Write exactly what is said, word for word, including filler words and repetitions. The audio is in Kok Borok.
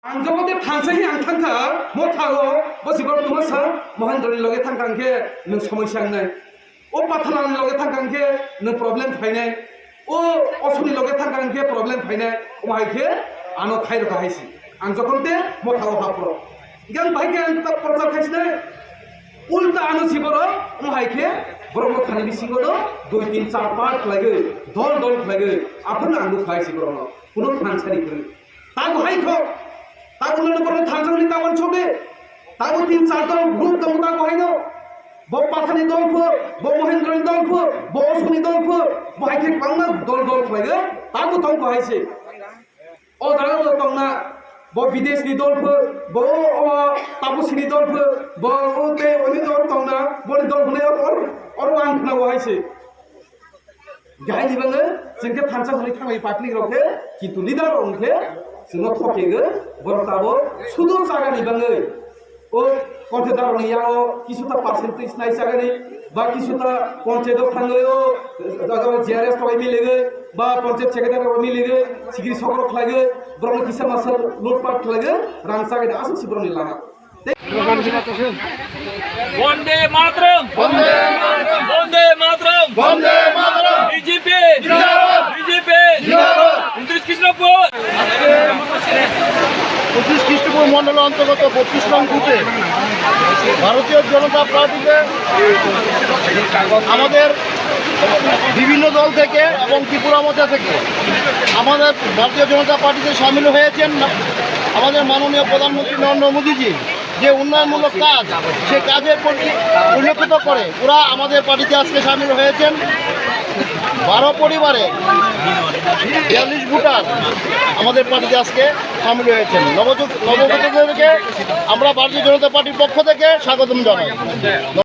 Ang jobo de thansa hi ang thangkha, mo thago, bo si borok tuma sa, Mohendro ni loge thangkha ang khe nwng somoi sa wngnai. O Pathalani loge thangkha ang khe nwng problem phainai. O Osoni loge thangkha ang khe problem phainai. Omo hai khe ano khai rokha hai si. Ang jokhon te mo thago ha pro. Gan bai khe ang ta prochar khai sinai. Ulta ano si borok, omo hai khe borok no thani bisingo no dui tin char part khlaiwi, dol dol khlaiwi, aphuru ang nukha hai si borok no. Kuno thansa ni kwrwi. Tamo hai kho. Tamo no borok thansa ni tamo chode. Tamo tin char dol group tamo tamo hai no. Bo Pathani dol pho, bo Mohendro ni dol pho, bo Osoni dol pho, bo hai khe kwbangma dol dol khlaiwi, tamo tong kho hai se. O jaga bo tongna, bo bidesh ni dol pho, bo o Tapusini dol pho, bo o tei oni dol tongna, boni dol hwnwi or, or, or ang khna bo hai se. Gai ni bangwi, chwng khe thansa hwnwi thanglai public rok khe, kintu leader rok khe, chwngno thok khe, borok tabo, sudur jaga ni bangwi. O concentrate ni yago, kisuta percentage nai sagani, ba kisuta concentrate thangwi o, jaga G R S rok miligwi, ba concentrate secretary rok miligwi, sigiri sokro khlaiwi, borok kisa masa load part khlaiwi, rang sagani asuk si borok ni lama. বন্দে মাতরম! বন্দে মাতরম! বন্দে মাতরম! বন্দে মাতরম! বিজেপি! জিন্দাবাদ! বিজেপি! জিন্দাবাদ! ঊনত্রিশ কৃষ্ণপুর! আজকে পঁচিশ খ্রিস্টপুর মণ্ডলের অন্তর্গত বত্রিশ নং বুথে ভারতীয় জনতা পার্টিতে আমাদের বিভিন্ন দল থেকে এবং ত্রিপুরা মোর্চা থেকে আমাদের ভারতীয় জনতা পার্টিতে সামিল হয়েছেন আমাদের মাননীয় প্রধানমন্ত্রী নরেন্দ্র মোদীজি। যে উন্নয়নমূলক কাজ, সে কাজের প্রতি পরিলক্ষিত করে ওরা আমাদের পার্টিতে আজকে সামিল হয়েছেন। বারো পরিবারে বিয়াল্লিশ ভোটার আমাদের পার্টিতে আজকে সামিল হয়েছেন। নবযুগ, নবগতদেরকে আমরা ভারতীয় জনতা পার্টির পক্ষ থেকে স্বাগতম জানাই।